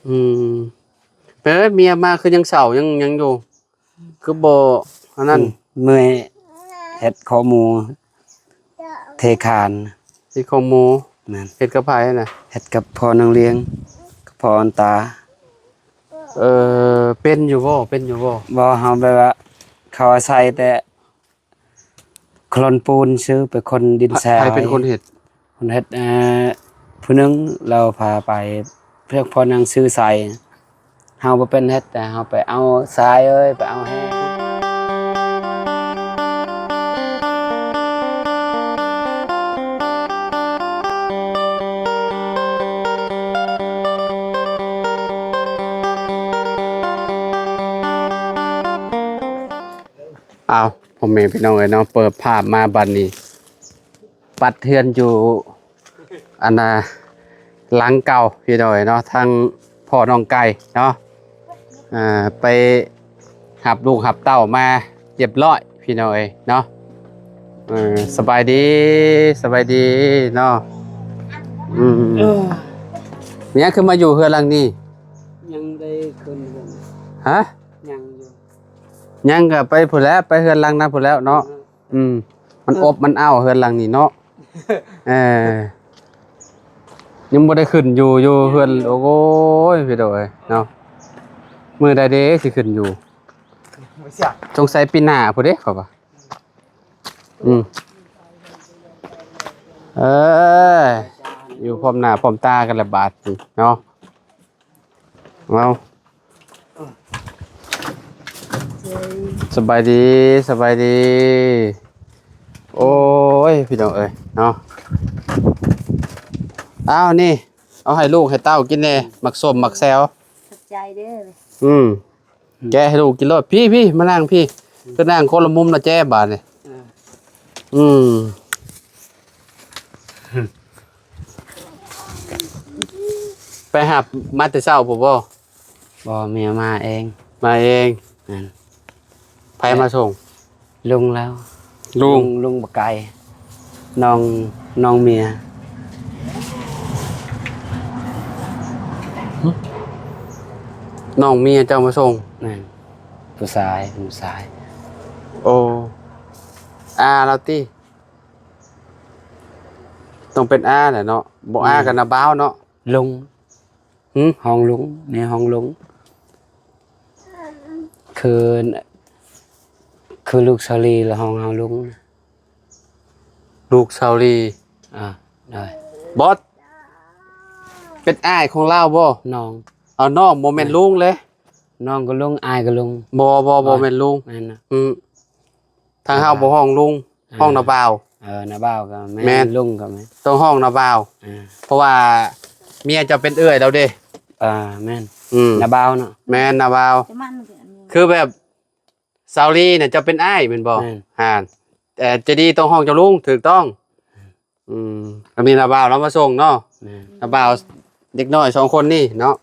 ອືມ ເປັນໃດເມຍມາຄືຍັງເຊົາ ຍັງ ຍັງຢູ່ ຄືບໍ່ອັນນັ້ນ? ອືມ ເມື່ອຍເຮັດຄໍໝູ ເທຄານ ເຮັດຄໍໝູ. ແມ່ນ. ເຮັດກັບໃຜນະ? ເຮັດກັບພໍ່ນາງລຽງ ກັບພໍ່ອັນຕາ. ເອີ ເປັນຢູ່ບໍ່? ເປັນຢູ່ບໍ່? ບໍ່ ເຮົາແບບວ່າເຂົາອາໄສແຕ່ ຄົນປູນຊື່ ເປັນຄົນດິນຊາຍ. ໃຜເປັນຄົນເຮັດ? ຄົນເຮັດ ເອີ ຜູ້ໜຶ່ງລາວພາໄປ ພວກພໍ່ນາງຊື່ໄຊ. ເຮົາບໍ່ເປັນເຮັດ ແຕ່ເຮົາໄປເອົາຊາຍເອີຍ ໄປເອົາແຮ່. ອ້າວ ພໍ່ແມ່ພີ່ນ້ອງເອີຍເນາະ ເປີດພາບມາບັດນີ້ ປັດເຮືອນຢູ່ ອັນນ່າ ຫຼັງເກົ່າພີ່ນ້ອງເອີຍເນາະ ທາງພໍ່ນ້ອງໄກ່ເນາະ ອ່າ ໄປຮັບລູກຮັບເຕົ້າມາຮຽບຮ້ອຍພີ່ນ້ອງເອີຍເນາະ. ເອີ ສະບາຍດີ ສະບາຍດີເນາະ. ອືມ ເອີ ເປັນຫຍັງຄືມາຢູ່ເຮືອນຫຼັງນີ້? ຍັງໄດ້ຂຶ້ນເຮືອນ ຮະ? ຍັງຢູ່ ຍັງກໍໄປພຸ້ນແຫຼະ ໄປເຮືອນຫຼັງນັ້ນພຸ້ນແລ້ວເນາະ. ເອີ ອືມ ມັນ ເອີ ອົບມັນອ້າວເຮືອນຫຼັງນີ້ເນາະ. ເອີ ຍັງບໍ່ໄດ້ຂຶ້ນຢູ່ ຢູ່ເຮືອນ. ໂອ້ຍ ພີ່ນ້ອງເອີຍເນາະ ມື້ໃດເດ້ຊິຂຶ້ນຢູ່? ສົງໄສປີໜ້າພຸ້ນເດ້ຂ້ອຍວ່າ. ອືມ ເອີ ຢູ່ພ້ອມໜ້າພ້ອມຕາກັນລະບາດນີ້ເນາະ. ເອົາ ສະບາຍດີ ສະບາຍດີ. ໂອ້ຍ ພີ່ນ້ອງເອີຍເນາະ ອ້າວ ນີ້ ເອົາໃຫ້ລູກໃຫ້ເຕົ້າກິນແດ່ ໝາກສົ້ມໝາກແຊວ. ຂອບໃຈເດີ. ອືມ ແກະໃຫ້ລູກກິນໂລດ. ພີ່ ພີ່ ມານັ່ງພີ່ ຄືນັ່ງຄົນລະມຸມລະແຈບາດນີ້. ເອີ ອືມ ໄປຮັບມາແຕ່ເຊົ້າພຸ້ນບໍ່? ບໍ່ ເມຍມາເອງ. ມາເອງ. ແມ່ນ. ໃຜມາສົ່ງ? ລຸງລາວ. ລຸງ ລຸງ ລຸງບັກໄກ່ ນ້ອງ ນ້ອງເມຍ. ນ້ອງເມຍເຈົ້າມາສົ່ງ? ແມ່ນ. ຜູ້ຊາຍ ເປັນຜູ້ຊາຍ. ໂອ້ ອາລາວຕິ? ຕ້ອງເປັນອາແຫຼະເນາະ ບໍ່ອາ ແມ່ນ ກໍນ້າບ່າວເນາະ. ລຸງ. ຫຶ? ຮ້ອງລຸງ ນີ້ຮ້ອງລຸງ ຄື ຄືລູກສາວລີລະຮ້ອງເຮົາລຸງ. ລູກສາວລີ. ອ່າ ໂດຍ. ບໍ່ ເປັນອ້າຍຂອງລາວບໍ່? ນ້ອງ. ເອົາ ນ້ອງ ບໍ່ແມ່ນ ແມ່ນ ລຸງເລີຍ. ນ້ອງກໍລຸງ ອ້າຍກໍລຸງ. ບໍ່ ບໍ່ ບໍ່ແມ່ນລຸງ. ແມ່ນນະ. ອືມ ທາງເຮົາບໍ່ຮ້ອງລຸງ ເອີ ຮ້ອງນ້າບ່າວ. ເອີ ນ້າບ່າວກໍແມ່ນ ແມ່ນ ລຸງກໍແມ່ນ ຕ້ອງຮ້ອງນ້າບ່າວ. ເອີ ເພາະວ່າເມຍເຈົ້າເປັນເອື້ອຍລາວເດ້. ເອີ ແມ່ນ. ອືມ ນ້າບ່າວເນາະ. ແມ່ນ ນ້າບ່າວ. ຄືແບບ ສາວລີນະ ເຈົ້າເປັນອ້າຍແມ່ນບໍ່? ແມ່ນ. ອ່າ ແຕ່ຈະດີຕ້ອງຮ້ອງເຈົ້າລຸງ ຖືກຕ້ອງ. ອືມ ກໍມີນ້າບ່າວລາວມາສົ່ງເນາະ. ແມ່ນ. ນ້າບ່າວ ເດັກນ້ອຍສອງຄົນນີ້ເນາະ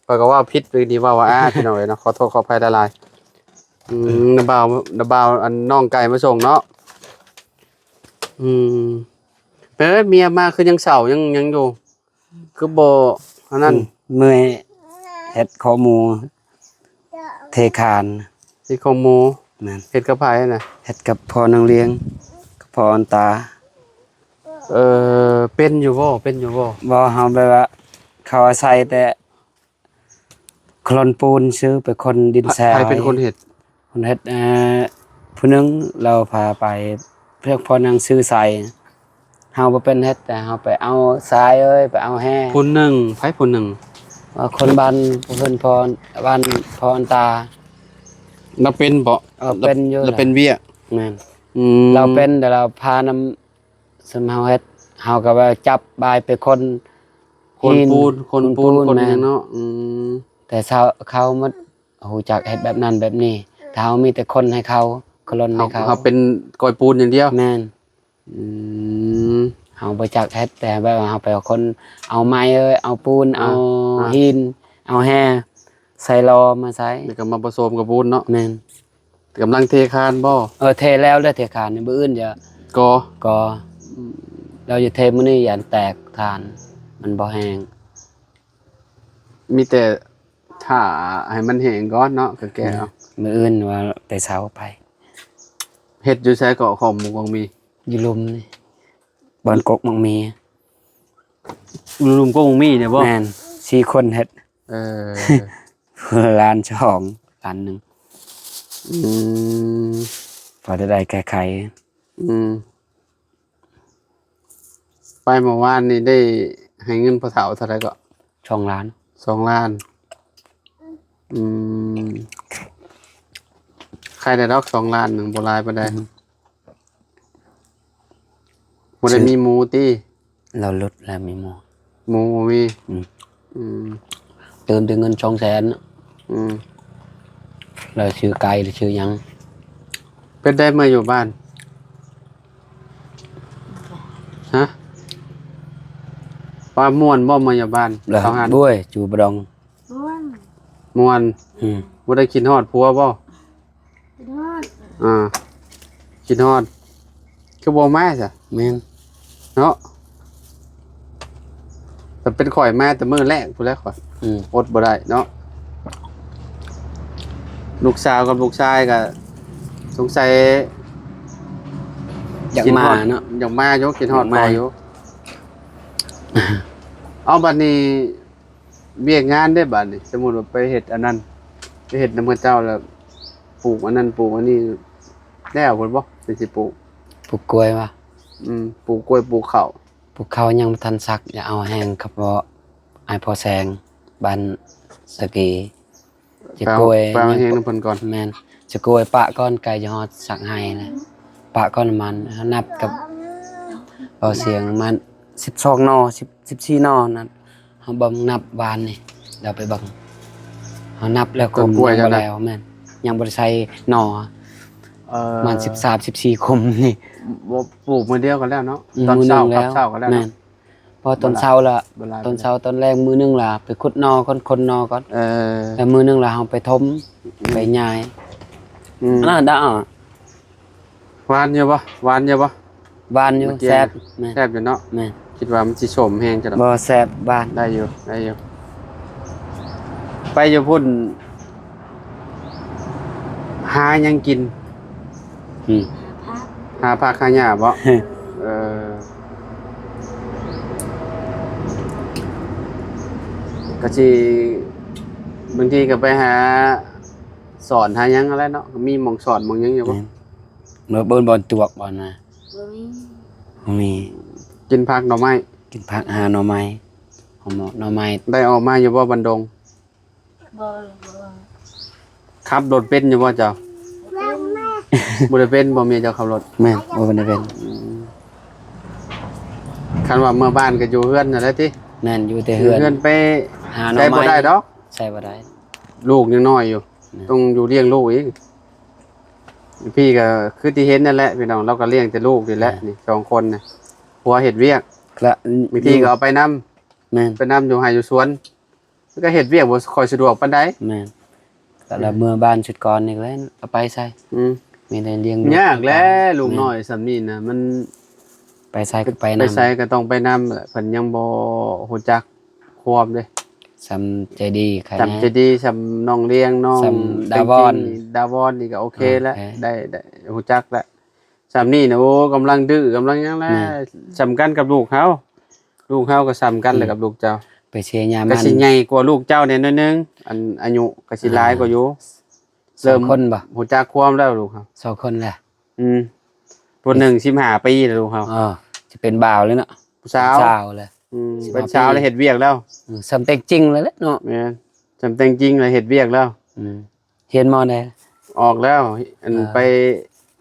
ຂ້ອຍກໍເວົ້າຜິດ ຫຼື ນີ້ເວົ້າວ່າ ອາ ພີ່ນ້ອງເອີຍເນາະ ຂໍໂທດຂໍອະໄພຫຼາຍໆ. ອືມ ນ້າບ່າວ ນ້າບ່າວ ອັນ ນ້ອງໄກ່ມາສົ່ງເນາະ. ອືມ ເປັນໃດເມຍມາຄືຍັງເຊົາ ຍັງ ຍັງຢູ່ ຄືບໍ່ອັນນັ້ນ? ອືມ ເມື່ອຍເຮັດຄໍໝູ ເທຄານ ເຮັດຄໍໝູ. ແມ່ນ. ເຮັດກັບໃຜນະ? ເຮັດກັບພໍ່ນາງລຽງ ກັບພໍ່ອັນຕາ. ເອີ ເປັນຢູ່ບໍ່? ເປັນຢູ່ບໍ່? ບໍ່ ເຮົາແບບວ່າເຂົາອາໄສແຕ່ ຄົນປູນຊື່ ເປັນຄົນດິນຊາຍ. ໃຜເປັນຄົນເຮັດ? ຄົນເຮັດ ເອີ ຜູ້ໜຶ່ງລາວພາໄປ ພວກພໍ່ນາງຊື່ໄຊ. ເຮົາບໍ່ເປັນເຮັດ ແຕ່ເຮົາໄປເອົາຊາຍເອີຍ ໄປເອົາແຮ່. ຜູ້ໜຶ່ງ ໃຜຜູ້ໜຶ່ງ? ເອີ ຄົນບ້ານ ເພື່ອນພໍ່ ບ້ານພໍ່ອັນຕາ. ລາວເປັນບໍ່? ເອີ ລາວ ເປັນຢູ່ ລາວເປັນວຽກ. ແມ່ນ. ອືມ ລາວເປັນ ແຕ່ລາວພານຳ ຊຸມເຮົາເຮັດ ເຮົາກໍວ່າຈັບບາຍໄປຄົນ ຄົນປູນ ຫີນ ຄົນປູນ ຄົນ ຄົນຫຍັງເນາະ. ແມ່ນ. ອືມ ແຕ່ເຂົາ ເຂົາໝົດ ຮູ້ຈັກເຮັດແບບນັ້ນແບບນີ້ ແຕ່ເຮົາມີແຕ່ຄົນໃຫ້ເຂົາ ຄົນໃຫ້ເຂົາ. ເຮົາ ເຮົາເປັນກ້ອຍປູນຢ່າງດຽວ. ແມ່ນ. ອືມ ເຮົາບໍ່ຈັກເຮັດ ແຕ່ແບບວ່າເຮົາໄປເອົາຄົນ ເອົາໄມ້ເອີຍ ເອົາປູນ ອ່າ ເອົາ ອ່າ ຫີນ ເອົາແຮ່ ໃສ່ລໍ້ມາໃສ່ ແລ້ວກໍມາປະສົມກັບປູນເນາະ. ແມ່ນ. ກຳລັງເທຄານບໍ່? ເອີ ເທແລ້ວ ເລີຍເທຄານ ມື້ອື່ນຈະກໍ່ ກໍ່. ອືມ ລາວຈະເທມື້ນີ້ ຢ້ານແຕກຄານ ມັນບໍ່ແຮງ. ມີແຕ່ ຖ້າໃຫ້ມັນແຫ້ງກ່ອນເນາະ ກໍແກະເອົາ. ມື້ອື່ນວ່າແຕ່ເຊົ້າໄປ. ເຮັດຢູ່ໃສເກາະຂອງໝູກຂອງໝີ? ຢູ່ລຸ່ມນີ້ ບ່ອນກົກໝາກໝີ. ຢູ່ລຸ່ມກົກໝາກໝີນີ້ບໍ່? ແມ່ນ ສີ່ຄົນເຮັດ. ເອີ ລ້ານສອງ ລ້ານໜຶ່ງ. ອືມ ພໍໄດ້ແກ້ໄຂ. ອືມ ໄປເມື່ອວານນີ້ໄດ້ໃຫ້ເງິນພໍ່ເຖົ້າເທົ່າໃດເກາະ? ສອງລ້ານ. ສອງລ້ານ. ອືມ ໃຄແດ່ດອກ ສອງລ້ານໜຶ່ງ ບໍ່ຫຼາຍປານໃດ. ອືມ ບໍ່ໄດ້ມີໝູຕິ? ລາວຫຼຸດແລ້ວມີໝູ. ໝູບໍ່ມີ. ອືມ ອືມ ຕື່ມແຕ່ເງິນສອງແສນ. ອືມ ແລ້ວຊື້ໄກ່ ແລ້ວຊື້ຫຍັງ? ເປັນໄດເມື່ອຢູ່ບ້ານ? ຮະ? ວ່າມ່ວນບໍ່ເມື່ອຢູ່ບ້ານ? ເອີ ເຂົາຫັ້ນ ໂອ້ຍ ຢູ່ບໍ່ດອງ ມ່ວນ ມ່ວນ. ອືມ ບໍ່ໄດ້ຄິດຮອດຜົວບໍ່? ຄິດຮອດ. ອ່າ ຄິດຮອດ ຄືບໍ່ມາຊະ? ແມ່ນ ເນາະ ແຕ່ເປັນຂ້ອຍມາແຕ່ມື້ແລກພຸ້ນແຫຼະຂ້ອຍ. ອືມ ອົດບໍ່ໄດ້ເນາະ. ລູກສາວກັບລູກຊາຍກໍສົງໄສຢາກມາເນາະ ຢາກມາຢູ່ ຄິດຮອດພໍ່ຢູ່. ເອົາ ບັດນີ້ ວຽກງານເດ້ບາດນີ້ ສົມມຸດວ່າໄປເຮັດອັນນັ້ນ ໄປເຮັດນຳເຂົາເຈົ້າແລ້ວ ປູກອັນນັ້ນປູກອັນນີ້ ແລ້ວພຸ້ນບໍ່? ເພິ່ນຊິປູກ ປູກກ້ວຍວະ? ອືມ ປູກກ້ວຍ ປູກເຂົ້າ. ປູກເຂົ້າຍັງບໍ່ທັນສັກ ຢາກເອົາແຮງ ເພາະອ້າຍພໍ່ແສງ ບ້ານສະກີ. ຈະກ້ວຍ ໄປເອົາແຮງນຳເພິ່ນກ່ອນ. ແມ່ນ ຈະກ້ວຍປະກ່ອນ ໃກ້ຈະຮອດສັກໄຮ່ແລ້ວ ປະກ່ອນ. ມັນເຮົານັບກັບເບົາສຽງ ມັນສິບສອງໜໍ່ ສິບ ສິບສີ່ໜໍ່ນັ້ນ ເຮົາເບິ່ງນັບວານນີ້ ດຽວໄປເບິ່ງ ເຮົານັບແລ້ວ ຄົມຍັງບໍ່ແລ້ວ. ແມ່ນ ຍັງບໍ່ໄດ້ໃສ່ໜໍ່. ເອີ ປະມານສິບສາມ ສິບສີ່ຄົມນີ້. ບໍ່ ປູກມື້ດຽວກໍແລ້ວເນາະ. ອືມ ຕອນເຊົ້າ ມື້ໜຶ່ງແລ້ວ ກັບເຊົ້າກໍແລ້ວເນາະ. ແມ່ນ ພໍຕອນເຊົ້າລະ ຕອນເຊົ້າຕອນແລງມື້ໜຶ່ງລະໄປຂຸດໜໍ່ກ່ອນ ຂົນໜໍ່ກ່ອນ. ເອີ ແລ້ວມື້ໜຶ່ງລະເຮົາໄປຖົມ ອືມ ໄປຫຍ້າຍ. ອືມ ອັນນັ້ນດາ ຫວານຢູ່ບໍ່? ຫວານຢູ່ບໍ່? ຫວານຢູ່. ແຊບ. ແມ່ນ ແຊບຢູ່ເນາະ. ແມ່ນ ຄິດວ່າມັນຊິສົ້ມແຮງຈັກດອກ. ບໍ່ ແຊບ ຫວານ. ໄດ້ຢູ່ ໄດ້ຢູ່. ໄປຢູ່ພຸ້ນ ຫາຫຍັງກິນ? ອືມ ຫາຜັກຫາຫຍ້າບໍ? ເອີ ກະຊິ ບາງທີກະໄປຫາສອນຫາຫຍັງຫັ້ນແຫຼະເນາະ. ມີໝ່ອງສອນໝ່ອງຫຍັງຢູ່ບໍ? ແມ່ນ ເມື່ອເບິ່ງບ່ອນຈວກບ່ອນນະ ບໍ່ມີ ບໍ່ມີ. ກິນຜັກໜໍ່ໄມ້ ກິນຜັກ ຫາໜໍ່ໄມ້ ຫາໝໍ່ ໜໍ່ໄມ້. ໄດ້ອອກມາຢູ່ບໍ່ ບ້ານດົງ? ບໍ່ ບໍ່. ຂັບລົດເປັນຢູ່ບໍ່ເຈົ້າ? ບໍ່ເປັນ ບໍ່ໄດ້ເປັນບໍ່ ເມຍເຈົ້າຂັບລົດ? ແມ່ນ ບໍ່ໄດ້ເປັນ. ອືມ ຄັນວ່າເມືອບ້ານກໍຢູ່ເຮືອນຫັ້ນແຫຼະຕິ? ແມ່ນ ຢູ່ແຕ່ເຮືອນ ເຮືອນໄປ ຫາໜໍ່ໄມ້ ໃຊ້ບໍ່ໄດ້ດອກ ໃຊ້ບໍ່ໄດ້. ລູກຍັງນ້ອຍຢູ່ ແມ່ນ ຕ້ອງຢູ່ລ້ຽງລູກອີກ. ພີ່ກໍຄືທີ່ເຫັນນັ້ນແຫຼະພີ່ນ້ອງ ລາວກໍລ້ຽງແຕ່ລູກນີ້ແຫຼະ. ແມ່ນ ນີ້ສອງຄົນນະ ຜົວເຮັດວຽກ ແລະ ບາງທີກໍເອົາໄປນຳ. ແມ່ນ ໄປນຳຢູ່ໄຮ່ຢູ່ສວນ ມັນກໍເຮັດວຽກບໍ່ຄ່ອຍສະດວກປານໃດ. ແມ່ນ ກໍລະເມືອບ້ານຊຸດກ່ອນນີ້ແຫຼະ ເອົາໄປໃສ? ອືມ ມີແຕ່ລ້ຽງລູກ ຍາກແຫຼະ ລູກນ້ອຍສ່ຳນີ້ນະ ມັນໄປໃສກໍໄປນຳ ໄປໃສກໍຕ້ອງໄປນຳແຫຼະ. ເພິ່ນຍັງບໍ່ຮູ້ຈັກຄວາມເດ້ ສ່ຳໃຈດີ ສ່ຳໃຈດີ ສ່ຳນ້ອງລ້ຽງ ນ້ອງ ສ່ຳດາວອນ ດາວອນນີ້ກໍໂອເຄແລ້ວ ໄດ້ ໄດ້ຮູ້ຈັກແລ້ວ. ສ່ຳນີ້ນະ ໂອ້ ກຳລັງດື້ ກຳລັງຫຍັງແຫຼະ. ແມ່ນ ສ່ຳກັນກັບລູກເຮົາ ລູກເຮົາກໍສ່ຳກັນແຫຼະກັບລູກເຈົ້າ. ໄປເຊຍາມັນ ກໍຊິໃຫຍ່ກວ່າລູກເຈົ້າແດ່ໜ້ອຍໜຶ່ງ ອັນອາຍຸກໍຊິຫຼາຍກວ່າຢູ່. ເລີ່ມ ສອງຄົນບໍ່? ຮູ້ຈັກຄວາມແລ້ວລູກເຮົາ ສອງຄົນແຫຼະ. ອືມ ຜູ້ໜຶ່ງສິບຫ້າປີແລ້ວລູກເຮົາ. ເອີ ຊິເປັນບ່າວແລ້ວເນາະ ຜູ້ສາວ ສາວແລ້ວ. ອືມ ສິບຫ້າປີ ເປັນສາວແລ້ວ ເຮັດວຽກແລ້ວ. ອືມ ສ່ຳແຕ່ງຈິງແລ້ວເນາະ. ແມ່ນ ສ່ຳແຕ່ງຈິງແລ້ວ ເຮັດວຽກແລ້ວ. ອືມ ຮຽນ ມ.ໃດ? ອອກແລ້ວ ອັນ ເອີ ໄປ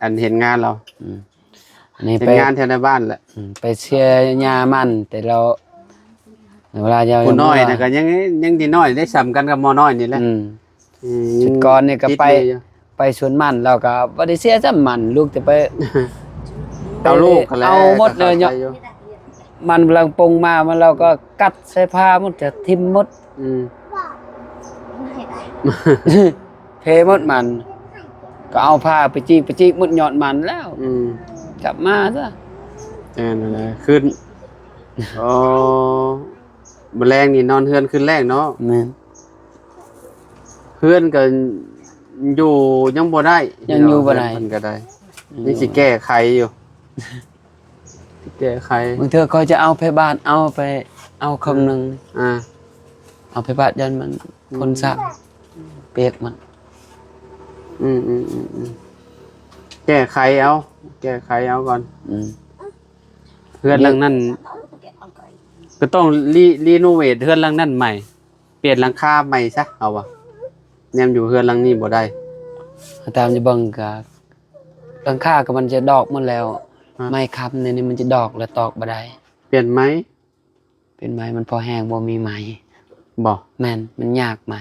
ອັນ ເຮັດງານແລ້ວ. ອືມ ອັນນີ້ ເຮັດງານແຖວໃນບ້ານແຫຼະ. ອືມ ໄປເຊຍາມັນ ແຕ່ລາວ ເວລາເຈົ້າ ຜູ້ນ້ອຍນະກໍຍັງ ຍັງນ້ອຍໄດ້ ສ່ຳກັນກັບໝໍນ້ອຍນີ້ແຫຼະ. ອືມ ອືມ ຊຸດກ່ອນນີ້ກໍໄປ ໄປສວນມັນ ລາວກໍບໍ່ໄດ້ເຊຍຊ້ຳມັນ ລູກແຕ່ໄປ ເອົາລູກຫັ້ນແຫຼະ ເອົາໝົດເລີຍເນາະ. ມັນກຳລັງປົງມາ ມັນລາວກໍກັດໃສ່ຜ້າໝົດ ຈະຖິ້ມໝົດ. ອືມ ເພໝົດມັນ ກໍເອົາຜ້າໄປຈີກ ໄປຈີກໝົດຍອດມັນແລ້ວ. ອືມ ກັບມາຊະ. ແມ່ນແຫຼະ ຄືນ ອໍ ມື້ແລງນີ້ນອນເຮືອນຄືນແລກເນາະ. ແມ່ນ ເຮືອນກໍຢູ່ຍັງບໍ່ໄດ້ ຍັງຢູ່ບໍ່ໄດ້ ເຮືອນເພິ່ນກໍໄດ້ ອືມ ຍັງຊິແກ້ໄຂຢູ່ ຊິແກ້ໄຂ ບາງເທື່ອຂ້ອຍຈະເອົາໄຟບ້ານ ເອົາໄປ ເອົາເຄິ່ງໜຶ່ງ ອ່າ ເອົາໄຟບ້ານ ຢ້ານມັນ ອືມ ຝົນສາດ ປຽກມັນ ອືມໆໆໆ ແກ້ໄຂເອົາ ແກ້ໄຂເອົາກ່ອນ ອືມ ເຮືອນຫຼັງນັ້ນ ກໍຕ້ອງຣີ ຣີໂນເວດເຮືອນຫຼັງນັ້ນໃໝ່ ປ່ຽນຫຼັງຄາໃໝ່ຊະ ເອົາວ່າ ແນມຢູ່ເຮືອນຫຼັງນີ້ບໍ່ໄດ້ ຕາມຈະເບິ່ງກະ ຫຼັງຄາກໍມັນຈະດອກໝົດແລ້ວ ຮະ ໄມ້ຄ້ຳນີ້ ນີ້ມັນຈະດອກແລ້ວຕອກບໍ່ໄດ້ ປ່ຽນໃໝ່ ເປັນໄມ້ມັນພໍແຮງ ບໍ່ມີໄມ້ ບໍ່ ແມ່ນ ມັນຍາກໄມ້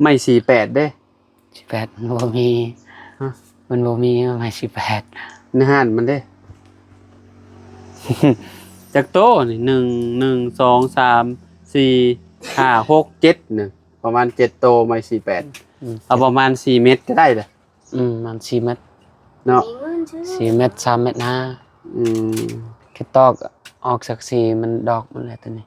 ໄມ້ສີ່ແປດເດ້ ສີ່ແປດມັນບໍ່ມີ ຮະ ມັນບໍ່ມີໄມ້ສີ່ແປດ ໃນຮ້ານມັນເດ້ ຈັກໂຕນີ້ ໜຶ່ງ ໜຶ່ງ ສອງ ສາມ ສີ່ ຫ້າ ຫົກ ເຈັດ ນີ້ ປະມານເຈັດໂຕ ໄມ້ສີ່ແປດ ອືມ ເອົາປະມານສີ່ເມັດກໍໄດ້ເດ້ ອືມ ປະມານສີ່ເມັດເນາະ ສີ່ເມັດ ສາມເມັດຫ້າ ອືມ ຄືຕອກອອກສັງກະສີມັນດອກມັນແຫຼະໂຕນີ້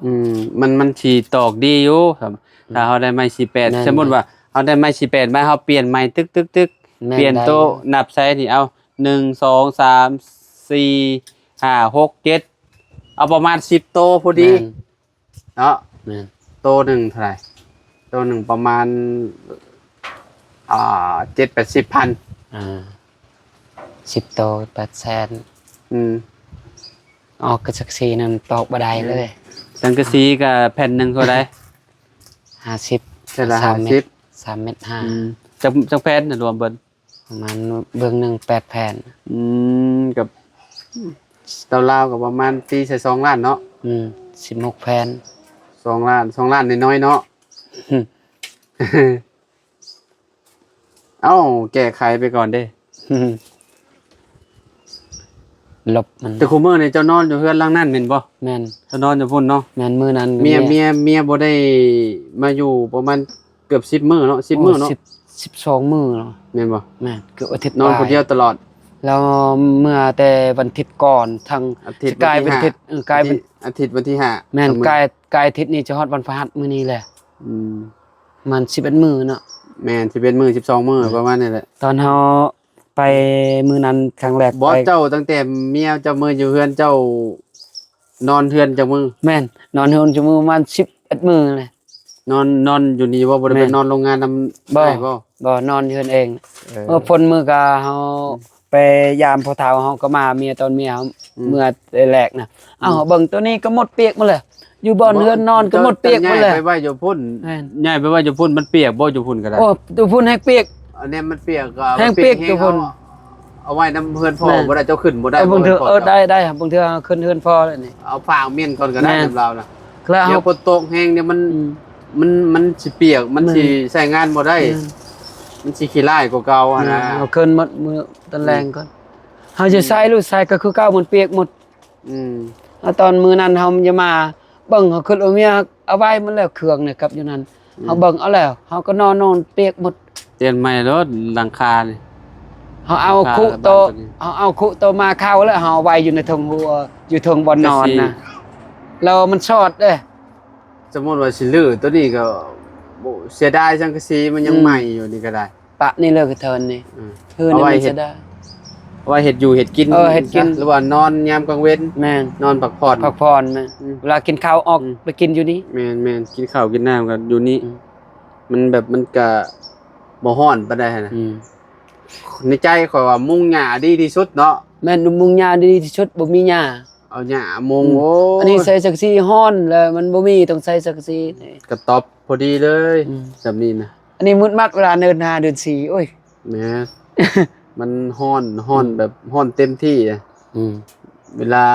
ອືມ ມັນ ມັນຊິຕອກດີຢູ່ ຖ້າ ອືມ ເຮົາໄດ້ໄມ້ສີ່ແປດ ແມ່ນ ສົມມຸດວ່າເຮົາໄດ້ໄມ້ສີ່ແປດມາ ເຮົາປ່ຽນໃໝ່ຕຶກໆໆ ແມ່ນ ປ່ຽນໂຕ ໄດ້ຢູ່ ນັບໃສ່ນີ້ ເອົາ ໜຶ່ງ ສອງ ສາມ ສີ່ ຫ້າ ຫົກ ເຈັດ ເອົາປະມານສິບໂຕພໍດີ ແມ່ນ ເນາະ ແມ່ນ ໂຕໜຶ່ງເທົ່າໃດ? ໂຕໜຶ່ງປະມານ ອ່າ ເຈັດແປດສິບພັນ ອ່າ ສິບໂຕແປດແສນ ອືມ ອອກກະສັງກະສີນັ້ນຕອກບໍ່ໄດ້ເລີຍ ອືມ ສັງກະສີກະແຜ່ນໜຶ່ງເທົ່າໃດ? ຫ້າສິບ ແຜ່ນລະຫ້າສິບ ສາມເມັດ ສາມເມັດຫ້າ ອືມ ຈັກ ຈັກແຜ່ນນະລວມເບິດ? ປະມານເບື້ອງໜຶ່ງແປດແຜ່ນ ອືມ ກັບເຕົາລາວກໍປະມານຕີໃສ່ສອງລ້ານເນາະ ອືມ ສິບຫົກແຜ່ນ ສອງລ້ານ ສອງລ້ານນ້ອຍໆເນາະ ເອົ້າ ແກ້ໄຂໄປກ່ອນເດ້ ຫຼົບມັນ ແຕ່ຄຸມື້ນີ້ເຈົ້ານອນຢູ່ເຮືອນຫຼັງນັ້ນແມ່ນບໍ່? ແມ່ນ ເຈົ້ານອນຢູ່ພຸ້ນເນາະ ແມ່ນ ມື້ນັ້ນ ເມຍ ເມຍ ເມຍບໍ່ໄດ້ມາຢູ່ປະມານ ເກືອບສິບມື້ເນາະ ສິບມື້ເນາະ ໂອ້ ສິບ ສິບສອງມື້ເນາະ ແມ່ນບໍ່? ແມ່ນ ເກືອບອາທິດ ນອນຜູ້ດຽວຕະຫຼອດ ແລ້ວເມື່ອແຕ່ວັນທິດກ່ອນ ທັງ ອາທິດ ຊິກາຍວັນທີຫ້າ ວັນທິດ ເອີ ກາຍວັນ ອາທິດວັນທີຫ້າ ແມ່ນ ກາຍ ກາຍອາທິດນີ້ຈະຮອດວັນພະຫັດມື້ນີ້ແຫຼະ ອືມ ປະມານສິບເອັດມື້ເນາະ ແມ່ນ ສິບເອັດມື້ ສິບສອງມື້ ອືມ ປະມານນີ້ແຫຼະ ຕອນເຮົາໄປມື້ນັ້ນຄັ້ງແລກ ບໍ່ ໄປ ເຈົ້າ ຕັ້ງແຕ່ເມຍເຈົ້າມາຢູ່ເຮືອນເຈົ້າ ນອນເຮືອນຈັກມື້? ແມ່ນ ນອນເຮືອນຈັກມື້ ປະມານສິບເອັດມື້ແຫຼະ ນອນ ນອນຢູ່ນີ້ບໍ່? ບໍ່ໄດ້ໄປ ແມ່ນ ນອນໂຮງງານນຳ ບໍ່ ອ້າຍບໍ່? ບໍ່ ນອນເຮືອນເອງ ເອີ ເອີ ຝົນມື້ກະເຮົາ ອືມ ໄປຢາມພໍ່ເຖົ້າ ເຮົາກໍມາ ເມຍຕອນເມຍເຮົາ ອືມ ເມື່ອແລກນະ ອືມ ເອົ້າ ເບິ່ງໂຕນີ້ກໍໝົດປຽກໝົດແລ້ວ ຢູ່ບ່ອນເຮືອນນອນກໍໝົດປຽກໝົດແລ້ວ ເຈົ້າຍ້າຍໄປໄວ້ຢູ່ພຸ້ນ ແມ່ນ ຍ້າຍໄປໄວ້ຢູ່ພຸ້ນ ມັນປຽກບໍ່? ຢູ່ພຸ້ນກໍໄດ້ ໂອ້ ຢູ່ພຸ້ນແຮງປຽກ ອັນນີ້ມັນປຽກກໍ ແຮງປຽກຢູ່ພຸ້ນ ເອົາໄວ້ນຳເຮືອນພໍ່ ແມ່ນ ບໍ່ໄດ້ ເຈົ້າຂຶ້ນບໍ່ໄດ້ ເອີ ບາງເທື່ອ ບໍ່ໄດ້ ເອີ ໄດ້ ໄດ້ ບາງເທື່ອເຮົາຂຶ້ນເຮືອນພໍ່ແລ້ວນີ້ ເອົາຜ້າເອົາມ້ຽນກ່ອນກໍໄດ້ ແມ່ນ ນຳລາວນະ ແລ້ວ ດຽວຝົນຕົກແຮງນີ້ມັນ ອືມ ມັນ ມັນຊິປຽກ ມັນ ແມ່ນ ຊິໃຊ້ງານບໍ່ໄດ້ ແມ່ນ ມັນຊິຂີ້ລ້າຍກວ່າເກົ່າຫັ້ນນະ ແມ່ນ ເຮົາຂຶ້ນໝົດມື້ຕອນແລງກ່ອນ ອືມ ເຮົາຈະໃສ່ ອືມ ຫຼືໃສ່ກໍຄືເກົ່າ ມັນປຽກໝົດ ອືມ ແລ້ວຕອນມື້ນັ້ນເຮົາຍັງມາເບິ່ງ ເຮົາຂຶ້ນເອົາເມຍເອົາໄວ້ໝົດແລ້ວ ເຄື່ອງນີ້ກັບຢູ່ນັ້ນ ອືມ ເຮົາເບິ່ງເອົາແລ້ວ ເຮົາກໍນອນ ນອນປຽກໝົດ ປ່ຽນໃໝ່ໂລດຫຼັງຄານີ້ ເຮົາເອົາຄຸໂຕ ເຮົາເອົາຄຸໂຕມາເຂົ້າແລ້ວ ເຮົາເອົາໄວ້ຢູ່ໃນເທິງຫົວ ຢູ່ເທິງບ່ອນນອນນະ ແລ້ວມັນຊອດເດ້ ສົມມຸດວ່າຊິຮື້ໂຕນີ້ກໍ ໂອ້ ເສຍດາຍສັງກະສີ ມັນຍັງ ອືມ ໃໝ່ຢູ່ນີ້ກໍໄດ້ ປະນີ້ເລີກເທີນນີ້ ອືມ ຄືນີ້ມັນເສຍດາຍ ເອົາໄວ້ເຮັດຢູ່ເຮັດກິນ ເອີ ເຮັດກິນ ຫຼືວ່ານອນຍາມກາງເວັນ ແມ່ນ ນອນພັກຜ່ອນ ພັກຜ່ອນ ແມ່ນ ອືມ ເວລາກິນເຂົ້າອອກ ອືມ ໄປກິນຢູ່ນີ້ ແມ່ນໆ ກິນເຂົ້າກິນນ້ຳກໍຢູ່ນີ້ ອືມ ມັນແບບ ມັນກະບໍ່ຮ້ອນປານໃດຫັ້ນນະ ອືມ ໃນໃຈຂ້ອຍວ່າມຸງຫຍ້າດີທີ່ສຸດເນາະ ແມ່ນ ມຸງຫຍ້າດີທີ່ສຸດ ບໍ່ມີຫຍ້າ ເອົາຫຍ້າມຸງ ອືມ ໂອ້ຍ ອັນນີ້ໃສ່ສັງກະສີຮ້ອນແລ້ວ ມັນບໍ່ມີ ຕ້ອງໃສ່ສັງກະສີ ກະຕອບພໍດີເລີຍ ອືມ ແບບນີ້ນະ ອັນນີ້ມືດມັກເວລາເດືອນຫ້າເດືອນສີ່ ໂອ້ຍ ແມ່ນ ມັນຮ້ອນ ຮ້ອນ ອືມ ແບບຮ້ອນເຕັມທີ່ ອືມ ເວລາ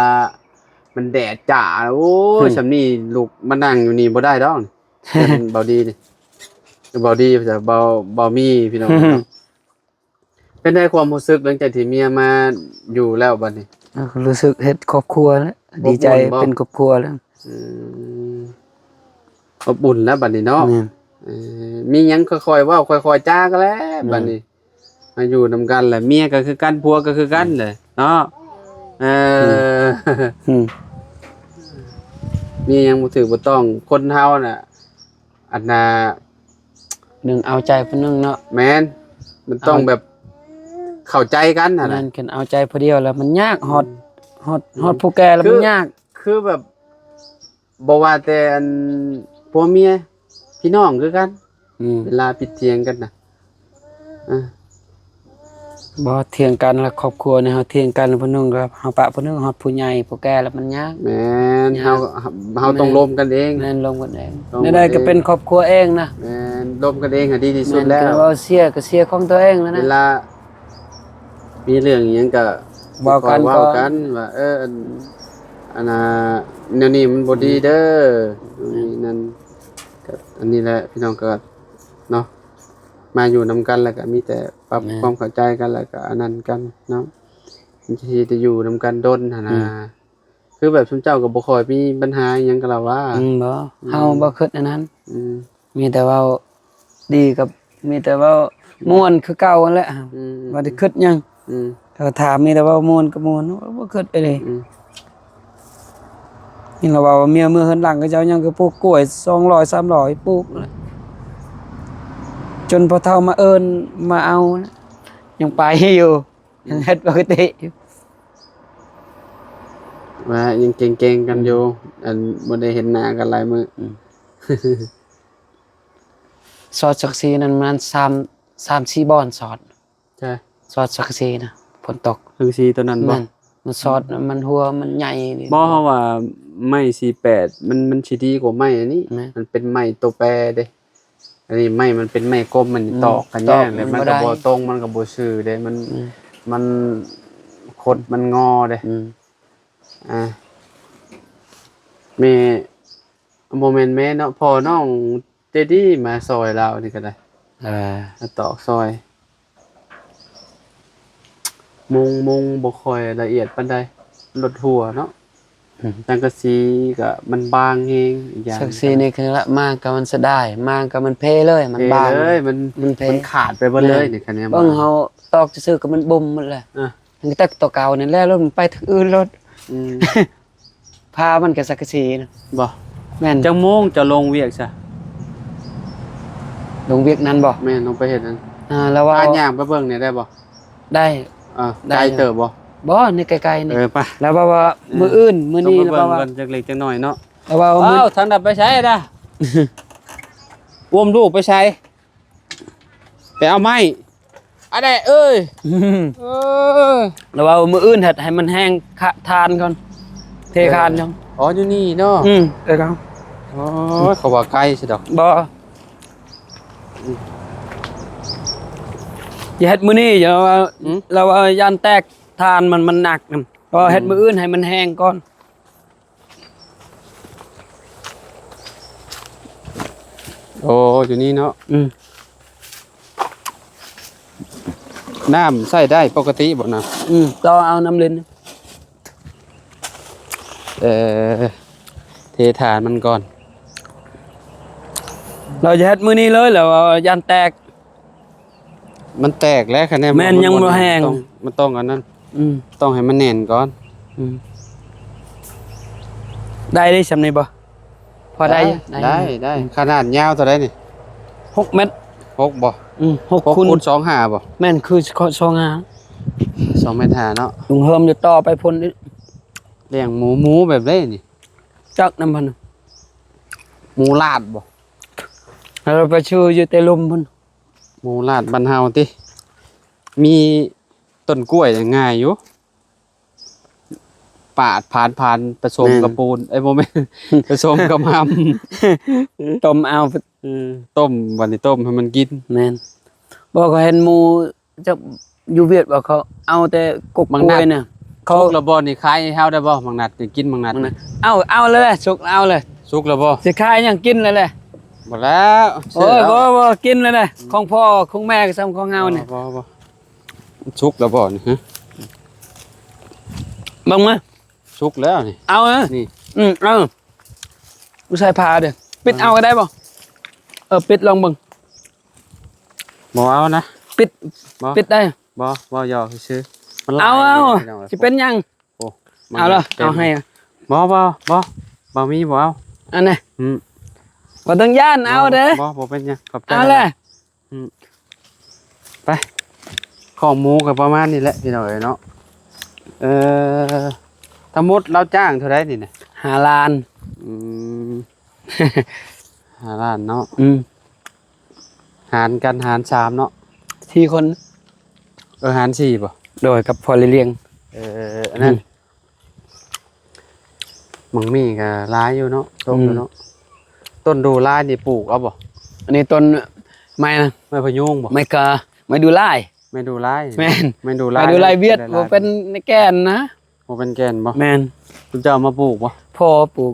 ມັນແດດຈ້າ ໂອ້ຍ ອືມ ສ່ຳນີ້ລຸກມານັ່ງຢູ່ນີ້ບໍ່ໄດ້ດອກ ເປັນເບົາດີນີ້ ເບົາດີ ເບົາ ເບົາມີ ພີ່ນ້ອງ ເປັນໃດຄວາມຮູ້ສຶກຫຼັງຈາກທີ່ເມຍມາຢູ່ແລ້ວບັດນີ້? ເອີ ຮູ້ສຶກເຮັດຄອບຄົວແລ້ວ ດີໃຈ ເປັນຄອບຄົວແລ້ວ ອືມ ອົບອຸ່ນແລ້ວບັດນີ້ເນາະ ແມ່ນ ເອີ ມີຫຍັງຄ່ອຍໆເວົ້າ ຄ່ອຍໆຈາກັນແຫຼະ ແມ່ນ ບັດນີ້ ມາຢູ່ນຳກັນແຫຼະ ເມຍກໍຄືກັນ ຜົວກໍຄືກັນແຫຼະເນາະ ເອີ ອືມ ອືມ ມີຫຍັງບໍ່ຖືກບໍ່ຕ້ອງ ຄົນເຮົານະ ອັນນ່າ ໜຶ່ງເອົາໃຈຜູ້ໜຶ່ງເນາະ. ແມ່ນ ມັນຕ້ອງ ເອົາ ແບບເຂົ້າໃຈກັນຫັ້ນນະ. ແມ່ນ ຄັນເອົາໃຈຜູ້ດຽວແລ້ວມັນຍາກ ຮອດ ອືມ ຮອດ ອືມ ຮອດຜູ້ແກ່ແລ້ວ ຄື ມັນຍາກ. ຄືແບບ ບໍ່ວ່າແຕ່ອັນຜົວເມຍ ພີ່ນ້ອງຄືກັນ ອືມ ເວລາຜິດຖຽງກັນນະ ອາ ບໍ່ຖຽງກັນລະ ຄອບຄົວນີ້ ເຮົາຖຽງກັນຜູ້ໜຶ່ງ ກໍເຮົາປະຜູ້ໜຶ່ງ ຮອດຜູ້ໃຫຍ່ຜູ້ແກ່ລະມັນຍາກ. ແມ່ນ ຍາກ ເຮົາ ເຮົາຕ້ອງ ແມ່ນ ລົມກັນເອງ. ແມ່ນ ລົມກັນເອງ ລົມກັນເອງ ແນວໃດກໍເປັນຄອບຄົວເອງນະ. ແມ່ນ ລົມກັນເອງຫັ້ນດີທີ່ສຸດແລ້ວ. ແມ່ນ ເວົ້າເສຍກໍເສຍຂອງຕົວເອງແລ້ວນະ. ເວລາ ມີເລື່ອງອີ່ຫຍັງກະເວົ້າກັນ ເວົ້າກັນວ່າ ເອີ ອັນ ອັນນ່າ ແນວນີ້ມັນບໍ່ດີເດີ ອືມ ນີ້ນັ້ນ. ກະອັນນີ້ແຫຼະ ພີ່ນ້ອງກໍເນາະ ມາຢູ່ນຳກັນແລ້ວກະມີແຕ່ປັບ ແມ່ນ ຄວາມເຂົ້າໃຈກັນ ແລ້ວກະອັນນັ້ນກັນເນາະ ມັນຊິໄດ້ຢູ່ນຳກັນດົນຫັ້ນນະ. ອືມ ຄືແບບຊຸມເຈົ້າກໍບໍ່ຄ່ອຍມີບັນຫາອີ່ຫຍັງກັນລະຫວາ? ອືມ ບໍ່ ອືມ ເຮົາບໍ່ຄິດອັນນັ້ນ. ອືມ ມີແຕ່ເວົ້າດີກັບ ມີແຕ່ເວົ້າ ອືມ ມ່ວນຄືເກົ່າຫັ້ນແຫຼະ. ອືມ ບໍ່ໄດ້ຄິດຫຍັງ. ອືມ ເຂົາຖາມມີແຕ່ເວົ້າມ່ວນກັບມ່ວນ ບໍ່ຄິດໄປເລີຍ. ອືມ ນີ້ລະວ່າເມຍເມືອເຮືອນຫຼັງ ເຂົາເຈົ້າຍັງຄືປູກກ້ວຍສອງຮ້ອຍສາມຮ້ອຍ ປູກ ຈົນພໍ່ເຖົ້າມາເອີ້ນມາເອົາ ຍັງໄປຢູ່. ອືມ ຍັງເຮັດປົກກະຕິຢູ່ ວ່າຍັງເກັ່ງໆກັນຢູ່. ອືມ ອັນບໍ່ໄດ້ເຫັນໜ້າກັນຫຼາຍມື້. ອືມ ຊອດສັງກະສີນັ້ນມັນສາມ ສາມສີ່ບ່ອນຊອດ. ໃຊ່ ຊອດສັງກະສີນະ ຝົນຕົກ. ສັງກະສີຕົວນັ້ນບໍ່? ແມ່ນ ມັນຊອດ ອືມ ມັນຮົ່ວ ມັນໃຫຍ່. ບໍ່ ເຮົາວ່າໄມ້ສີ່ແປດ ມັນ ມັນຊິດີກວ່າໄມ້ອັນນີ້. ແມ່ນ ມັນເປັນໄມ້ໂຕແປເດ້. ອັນນີ້ໄມ້ມັນເປັນໄມ້ກົມ ມັນ ອືມ ຕອກກັນຍາກເດ້ ມັນກໍບໍ່ຕົງ ມັນກໍບໍ່ຊື່ເດ້ ມັນ ອືມ ມັນຄົດມັນງໍເດ້. ອືມ ອ່າ ແມ່ ບໍ່ແມ່ນແມ່ເນາະ ພໍ່ນ້ອງເຈດີມາຊ່ອຍລາວນີ້ກໍໄດ້. ເອີ ມາຕອກຊ່ອຍ ມຸງ ມຸງບໍ່ຄ່ອຍລະອຽດປານໃດ ລົດຮົ່ວເນາະ. ອືມ ສັງກະສີກໍມັນບາງແຮງ ອີກຢ່າງສັງກະສີນີ້ຄືລະ ມາກໍມັນສະດາຍ ມາກໍມັນເພເລີຍ ມັນບາງເລີຍ ມັນ ມັນເພ ມັນຂາດໄປເບິດເລີຍ. ແມ່ນ ນີ້ຄັນແນວ ເບິ່ງເຮົາຕອກຊື່ໆກໍມັນບຸ່ມໝົດແຫຼະ. ເອີ ມັນແຕ່ຕົວເກົ່ານີ້ແຫຼະ ລົດມັນໄປທາງອື່ນໂລດ. ອືມ ຜ້າມັນກໍສັງກະສີນະ. ບໍ່ ແມ່ນ ຈັກໂມງເຈົ້າລົງວຽກຊະ? ລົງວຽກນັ້ນບໍ່? ແມ່ນ ລົງໄປເຮັດນັ້ນ. ອ່າ ລະວ່າ ພາຍ່າງໄປເບິ່ງແດ່ໄດ້ບໍ່? ໄດ້ ອ່າ ໄກເຕີບບໍ່? ບໍ່ ນີ້ໃກ້ໆນີ້. ເອີ ໄປ ລະວ່າ ວ່າ ເອີ ມື້ອື່ນ ມື້ນີ້ລະວ່າ ເບິ່ງເບິ່ງກ່ອນ ຈັກເລັກຈັກໜ້ອຍເນາະ. ລະວ່າ ເອົ້າ ມື້ ທາງນັ້ນໄປໃສນະ? ອວມລູກໄປໃສ? ໄປເອົາໄມ້ ອາແດະເອີຍ. ເອີ ລະວ່າມື້ອື່ນເຮັດໃຫ້ມັນແຫ້ງ ຄະ ຄານກ່ອນ ເທຄານກ່ອນ. ອໍ ຢູ່ນີ້ເນາະ. ອືມ ເອີ ເຂົາ ໂອ້ຍ ເຂົາວ່າໄກຊິດອກ. ບໍ່ ອືມ ຢ່າເຮັດມື້ນີ້ ຢ່າວ່າ ອືມ ລະວ່າຢ້ານແຕກ ຄານມັນ ມັນໜັກນຳ. ພໍເຮັດ ອືມ ມື້ອື່ນໃຫ້ມັນແຫ້ງກ່ອນ. ໂອ້ ຢູ່ນີ້ເນາະ. ອືມ ນ້ຳໃຊ້ໄດ້ປົກກະຕິບໍ່ນະ? ອືມ ຕໍ່ເອົານ້ຳຫຼິ້ນ. ເອີ ເທຖານມັນກ່ອນ ລາວຈະເຮັດມື້ນີ້ເລີຍ ລາວຢ້ານແຕກ. ມັນແຕກແລ້ວ ຄັນແນ່ ແມ່ນ ມັນ ຍັງບໍ່ແຫ້ງ ມັນຕ້ອງ ມັນຕ້ອງອັນນັ້ນ. ອືມ ຕ້ອງໃຫ້ມັນແໜ້ນກ່ອນ. ອືມ ໄດ້ເດ້ ຊ່ຳນີ້ບໍ່? ພໍໄດ້ຢູ່ ໄດ້ ໄດ້ ໄດ້ຢູ່ ໄດ້. ອືມ ຂະໜາດຍາວເທົ່າໃດນີ້? ຫົກແມັດ. ຫົກບໍ່? ອືມ ຫົກ ຫົກຄູນ ຄູນສອງຫ້າບໍ່? ແມ່ນ ຄືສອງຫ້າ ສອງແມັດຫ້າເນາະ. ລຸງເຮີມຢູ່ຕໍ່ໄປພຸ້ນອີກ. ລ້ຽງໝູ ໝູແບບໃດນີ້? ຈັກນຳເພິ່ນ ໝູລາດບໍ່? ເຮົາໄປຊື້ຢູ່ແຕ່ລຸ່ມພຸ້ນ. ໝູລາດບ້ານເຮົາຕິ ມີຕົ້ນກ້ວຍງ່າຍຢູ່ ປາດ ຜານ ຜານ ປະສົມ ແມ່ນ ກັບປູນ ເອີ ບໍ່ແມ່ນ ປະສົມກັບຫຳ ຕົ້ມເອົາ. ເອີ ຕົ້ມ ບັດນີ້ຕົ້ມໃຫ້ມັນກິນ. ແມ່ນ ບໍ່ ຂ້ອຍເຫັນໝູ ຈັກຢູ່ຫວຽດບໍ່ ເຂົາເອົາແຕ່ກົກກ້ວຍນະ. ເຂົາສຸກແລ້ວບໍ່ນີ້ ຂາຍໃຫ້ເຮົາໄດ້ບໍ່? ໝາກນັດນີ້ ກິນໝາກນັດ ເອົາ ເອົາເລີຍ ສຸກເອົາເລີຍ. ສຸກແລ້ວບໍ່? ຊິຂາຍຫຍັງ ກິນເລີຍແຫຼະ. ບໍ່ແລ້ວ ໂອ້ຍ ບໍ່ ບໍ່ ກິນເລີຍແຫຼະ. ອືມ ຂອງພໍ່ຂອງແມ່ກໍສ່ຳຂອງເຮົານີ້. ບໍ່ ບໍ່ ບໍ່ ສຸກແລ້ວບໍ່ນີ້? ຮະ ເບິ່ງມາ ສຸກແລ້ວນີ້ ເອົານະ ນີ້. ອືມ ເອົາ ບໍ່ໃສ່ຜ້າເດີ້ ປິດເອົາກໍໄດ້ບໍ່? ເອີ ປິດລອງເບິ່ງ. ບໍ່ເອົານະ ປິດ ບໍ່ ປິດໄດ້. ບໍ່ ເວົ້າຫຍອກຊື່ໆ ມັນຫຼາຍ. ເອົາ ເອົາ ພີ່ນ້ອງເອີຍ ຊິເປັນຫຍັງ? ໂອ້ ເອົາລະ ເອົາໃຫ້. ບໍ່ ບໍ່ ບໍ່ ບໍ່ມີ ບໍ່ເອົາ ອັນນີ້. ອືມ ບໍ່ຕ້ອງຢ້ານ ເອົາເດີ້. ບໍ່ ບໍ່ເປັນຫຍັງ ຂອບໃຈ. ເອົາແຫຼະ ອືມ ໄປ ຄອກໝູກໍປະມານນີ້ແຫຼະພີ່ນ້ອງເອີຍເນາະ. ເອີ ທັງໝົດລາວຈ້າງເທົ່າໃດນີ້ນະ? ຫ້າລ້ານ. ອືມ ຫ້າລ້ານເນາະ. ອືມ ຫານກັນ ຫານສາມເນາະ ສີ່ຄົນ. ເອີ ຫານສີ່ບໍ່? ໂດຍ ກັບພໍ່ເລ້ຽງ. ເອີ ອັນນັ້ນ ອືມ ໝາກມີ້ກໍຫຼາຍຢູ່ເນາະ ຕົກຢູ່ເນາະ. ອືມ ຕົ້ນດູລາຍນີ້ປູກເອົາບໍ່? ອັນນີ້ຕົ້ນໄມ້ນະ ໄມ້ພະຍຸງບໍ່? ໄມ້ກາ ໄມ້ດູລາຍ. ໄມ້ດູລາຍ. ແມ່ນ ໄມ້ດູລາຍ ໄມ້ດູລາຍຫວຽດ ບໍ່ເປັນແກ່ນນະ. ບໍ່ເປັນແກ່ນບໍ່? ແມ່ນ. ເຈົ້າເອົາມາປູກບໍ່? ພໍ່ປູກ.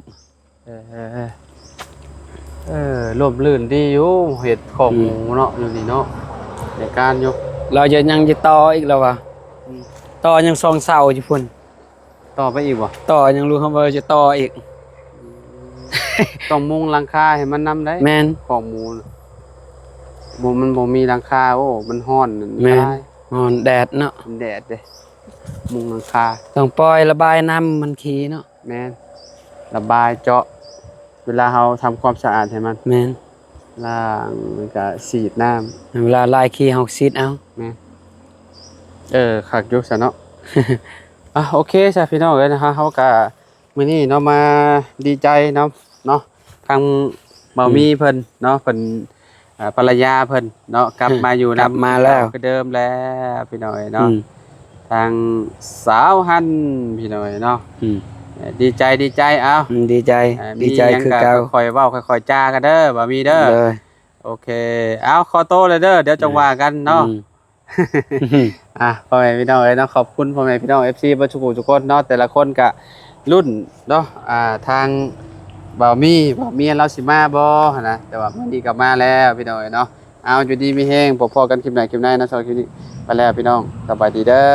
ເອີ ເອີ ເອີ ເອີ ຮົ່ມລື່ນດີຢູ່ ເຮັດຄອກ ອືມ ໝູເນາະ ຢູ່ນີ້ເນາະ ໃນການຢູ່. ລາວຈະຍັງຈະຕໍ່ອີກລາວວ່າ ອືມ ຕໍ່ຍັງສອງເສົາຢູ່ພຸ້ນ. ຕໍ່ໄປອີກບໍ່? ຕໍ່ຍັງ ລຸງຄຳເວີຈະຕໍ່ອີກ. ອືມ ຕ້ອງມຸງຫຼັງຄາໃຫ້ມັນນຳໄດ໋. ແມ່ນ. ຄອກໝູ ບໍ່ ມັນບໍ່ມີຫຼັງຄາ ໂອ້ ມັນຮ້ອນ. ແມ່ນ. ຮ້ອນແດດເນາະ ແດດເດ້. ມຸງຫຼັງຄາ ຕ້ອງປ່ອຍລະບາຍນ້ຳມັນຂີ້ເນາະ. ແມ່ນ ລະບາຍເຈາະ ເວລາເຮົາທຳຄວາມສະອາດໃຫ້ມັນ. ແມ່ນ. ລ້າງ ແລ້ວກະສີດນ້ຳ ເວລາລາຍຂີ້ເຮົາສີດເອົາ. ແມ່ນ. ເອີ ຄັກຢູ່ຊັ້ນເນາະ. ອ່ະ ໂອເຄຊະພີ່ນ້ອງເອີຍນະ ເຮົາກະ ມື້ນີ້ເນາະ ມາດີໃຈນຳເນາະ ທາງບ່າວ ອືມ ມີເພິ່ນເນາະ ເພິ່ນ ເອີ ພັນລະຍາເພິ່ນເນາະ ກັບມາຢູ່ນຳ ກັບມາແລ້ວ ຄືເດີມແລ້ວພີ່ນ້ອງເອີຍເນາະ. ອືມ ທາງສາວຫັ້ນພີ່ນ້ອງເອີຍເນາະ. ອືມ ເອີ ດີໃຈ ດີໃຈ. ເອົ້າ ອືມ ດີໃຈ ເອີ ດີໃຈຄືເກົ່າ. ຄ່ອຍເວົ້າຄ່ອຍໆຈາກັນເດີ ບ່າວມີເດີ. ໂດຍ ໂອເຄ ເອົາ ຂໍໂຕເລີຍເດີ ດຽວຈັ່ງວ່າກັນເນາະ. ອືມ ອ່ະ ພໍ່ແມ່ພີ່ນ້ອງເອີຍເນາະ ຂອບຄຸນພໍ່ແມ່ພີ່ນ້ອງ ເອັຟຊີ ເບິດທຸກຜູ້ທຸກຄົນເນາະ. ແຕ່ລະຄົນກະລຸ້ນເນາະ ອ່າ ທາງບ່າວມີ ບ່າວມີລາວຊິມາບໍ່ຫັ້ນນະ ແຕ່ວ່າມື້ນີ້ກໍມາແລ້ວພີ່ນ້ອງເອີຍເນາະ. ເອົາ ຢູ່ດີມີແຮງ ພົບພໍ້ກັນຄລິບໜ້າຄລິບໃນເນາະ. ສຳລັບຄລິບນີ້ໄປແລ້ວພີ່ນ້ອງ ສະບາຍດີເດີ.